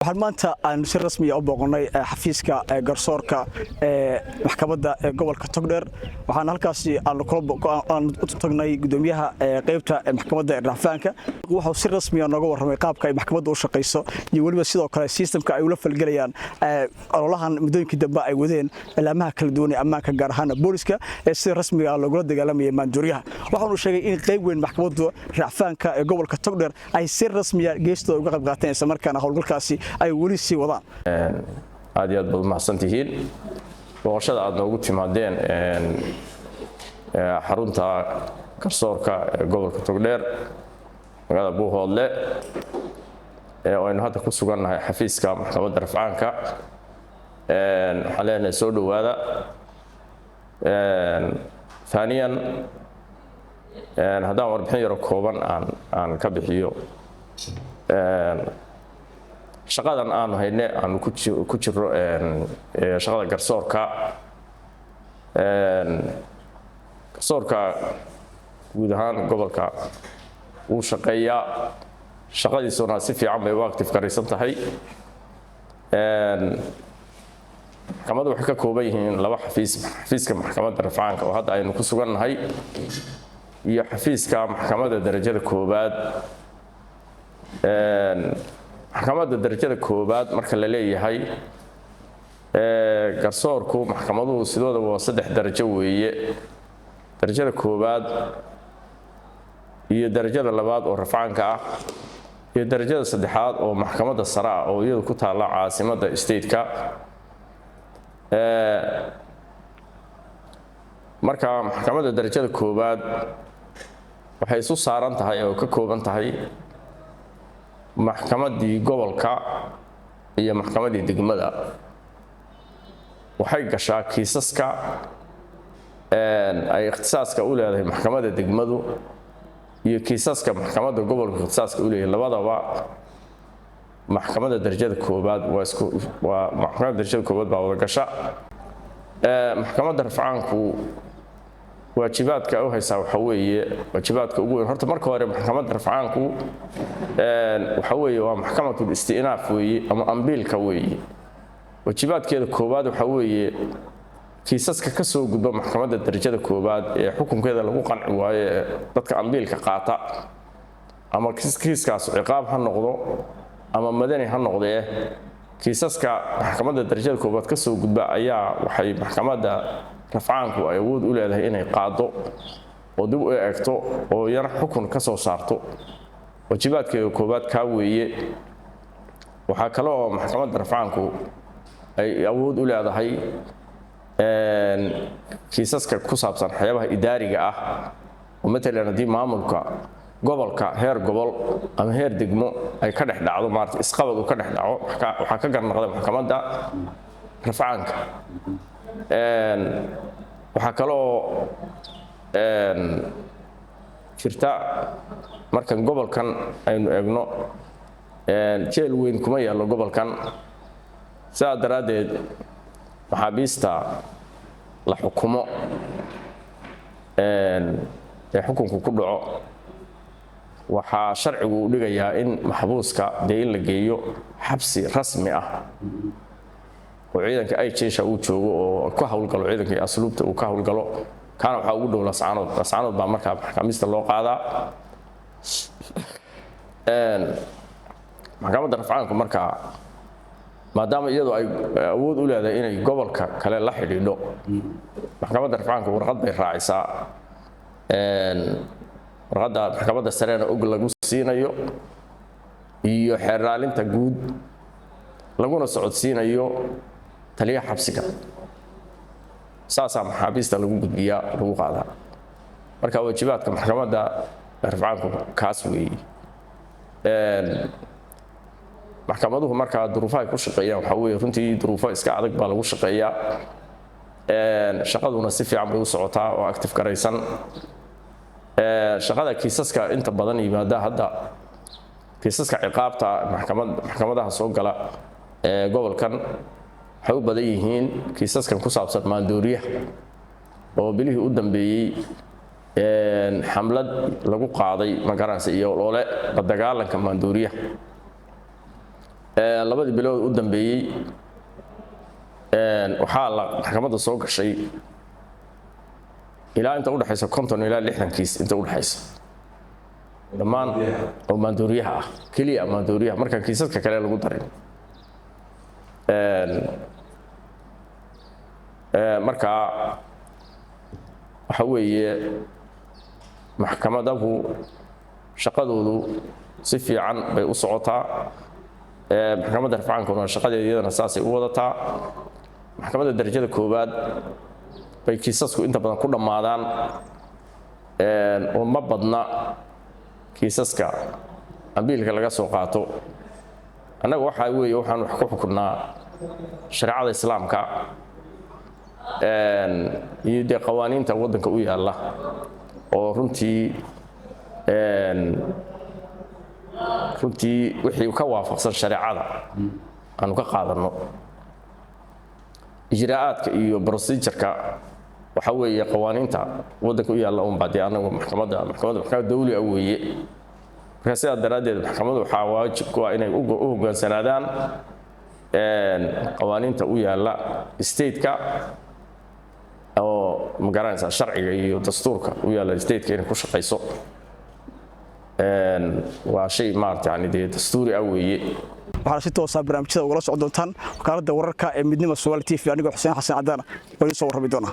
Waxaan maanta aan si rasmiya u booqannay xafiiska garsoorka ee maxkamadda ee gobolka Togdheer. Waxaan halkaasi aan u tagnay gudoomiyaha qeybta maxkamadda ee racfaanka. Wuxuu si rasmiya nooga warramay qaabka ay maxkamadda u shaqayso iyo weliba sidoo kale systemka ay ula falgelayaan ololahan muddooyinkii dambe ay wadeen cilaamaha kala duwan ee ammaanka, gaar ahaan booliska, ee sida rasmiga loogula dagaalamaya maandooriyaha. Waxaanu sheegay in qayb weyn maxkamadda racfaanka ee gobolka Togdheer ay si rasmiya geestooda uga qayb qaateen, isla markaana howlgalkaasi ay weli sii wadaan. Aad iyo aad baad umahadsan tihiin booqashada aad noogu timaadeen xarunta garsoorka ee gobolka Togdheer, magaalada Buuhoodle, oo aynu hadda ku sugannahay xafiiska maxkamadda rafcaanka. Waxaan leenahay soo dhowaada. Thaniyan, haddaan warbixin yaro kooban aan ka bixiyo shaqadan aanu hayne, aanu ku jiro shaqada garsoorka. Garsoorka guud ahaan gobolka wuu shaqeeyaa, shaqadiisuna si fiican bay u active garaysan tahay. Maxkamaddu waxay ka kooban yihiin laba xafiis: xafiiska maxkamadda rafcaanka oo hadda aynu ku sugannahay iyo xafiiska maxkamadda darajada koowaad. Maxkamadda darajada koowaad marka la leeyahay, garsoorku maxkamaduhu sidooda waa saddex darajo weeye: darajada koowaad iyo darajada labaad oo rafcaanka ah iyo darajada saddexaad oo maxkamadda sare ah oo iyadu ku taalla caasimadda stateka. Marka maxkamadda darajada koowaad waxay isu saaran tahay oo ka kooban tahay maxkamaddii gobolka iyo maxkamaddii degmada. Waxay gashaa kiisaska ay ikhtisaaska u leedahay maxkamadda degmadu iyo kiisaska maxkamadda gobolka ikhtisaaska u leeyahay labadaba. Maxkamadda darajada koowaad waa isku waa maxkamadda darajada koowaad baa wada gasha. Maxkamadda rafcaanku waajibaadka u haysaa waxa weeye, waajibaadka ugu weyn horta marka hore maxkamadda rafcaanku waxa weeye waa maxkamatul isti'naaf weeye ama ambiilka weeye. Waajibaadkeeda koowaad waxa weeye kiisaska ka soo gudba maxkamadda darajada koowaad ee xukunkeeda lagu qanci waayo ee dadka ambiilka qaata, ama kiiskaas ciqaab ha noqdo ama madani ha noqdee, kiisaska maxkamadda darajada koowaad ka soo gudba ayaa waxay maxkamadda rafcaanku ay awood u leedahay inay qaado oo dib u eegto oo iyana xukun ka soo saarto. Waajibaadkeeda koowaad kaa weeye. Waxaa kale oo maxkamadda rafcaanku ay awood u leedahay kiisaska ku saabsan waxyaabaha idaariga ah, oo matalan haddii maamulka gobolka heer gobol ama heer degmo ay ka dhex dhacdo, maarata, isqabad uu ka dhex dhaco, waxaa ka garnaqda maxkamadda rafcaanka. Waxaa kaloo jirta, markan gobolkan aynu eegno, jeel weyn kuma yaallo gobolkan. Sidaa daraaddeed maxaabiista la xukumo ee xukunku ku dhaco, waxaa sharcigu u dhigayaa in maxbuuska dee in la geeyo xabsi rasmi ah oo ciidanka ay jeesha uu joogo oo ka howlgalo, ciidanka iyo asluubta uu ka howlgalo. Kaana waxaa ugu dhow Lascaanood. Lascaanood baa markaa maxkamista loo qaadaa. Maxkamadda rafcaanku markaa, maadaama iyadu ay awood u leedahay inay gobolka kale la xidhiidho, maxkamadda rafcaanku warqad bay raacisaa. Warqadda maxkamadda sarena og lagu siinayo iyo xeeraalinta guud, laguna socodsiinayo taliyaha xabsiga. Saasaa maxaabiista lagu gudbiyaa, lagu qaadaa. Marka waajibaadka maxkamadda rafcaanku kaas weeye. Maxkamaduhu markaa duruufaha ay ku shaqeeyaan waxaa weeye runtii duruufo iska adag baa lagu shaqeeyaa. Shaqaduna si fiican bay u socotaa oo active garaysan. Shaqada kiisaska inta badan yimaada hadda, kiisaska ciqaabta maxkamadaha soo gala ee gobolkan, waxay u badan yihiin kiisaskan ku saabsan maandooriyaha, oo bilihii u dambeeyey xamlad lagu qaaday, magaranaysa, iyo olole la dagaalanka maandooriyaha. Labadii bilood u dambeeyey waxaa la maxkamadda soo gashay ilaa inta udhexaysa 50 ilaa 60 kiis inta udhexaysa, dhammaan oo maandooriyaha ah keliya, maandooriyaha markaan kiisaska kale lagu darin. Markaa waxa weeye maxkamadahu shaqadoodu si fiican bay u socotaa. Maxkamadda rafcaankuna shaqadeeda iyadana saasay u wadataa. Maxkamadda darajada koowaad bay kiisasku inta badan ku dhammaadaan, oo ma badna kiisaska ambiilka laga soo qaato. Annaga waxaa weeye waxaan wax ku xukunnaa shareecada Islaamka iyo dee qawaaniinta waddanka u yaalla, oo runtii wixii ka waafaqsan shareecada aanu ka qaadanno. Ijraa'aadka iyo procedure-ka waxa weeye qawaaniinta waddanka u yaalla unbaa dee annagu maxkamadda maxkamad dawli ah weeye. Marka sidaa daraaddeed maxkamaddu waxaa waajib ku ah inay u hoggaansanaadaan qawaaniinta u yaalla state-ka, oo ma garanaysaa, sharciga iyo dastuurka u yaalla state-ka inay ku shaqayso. Waa shay maarata yani dee dastuuri ah weeye. Waxaana si toosa barnaamijyada ugala socon doontaan wakaaladda wararka ee Midnima Somali TV. Anigoo Xuseen Xasan Cadaana oo idiin soo warrami doona.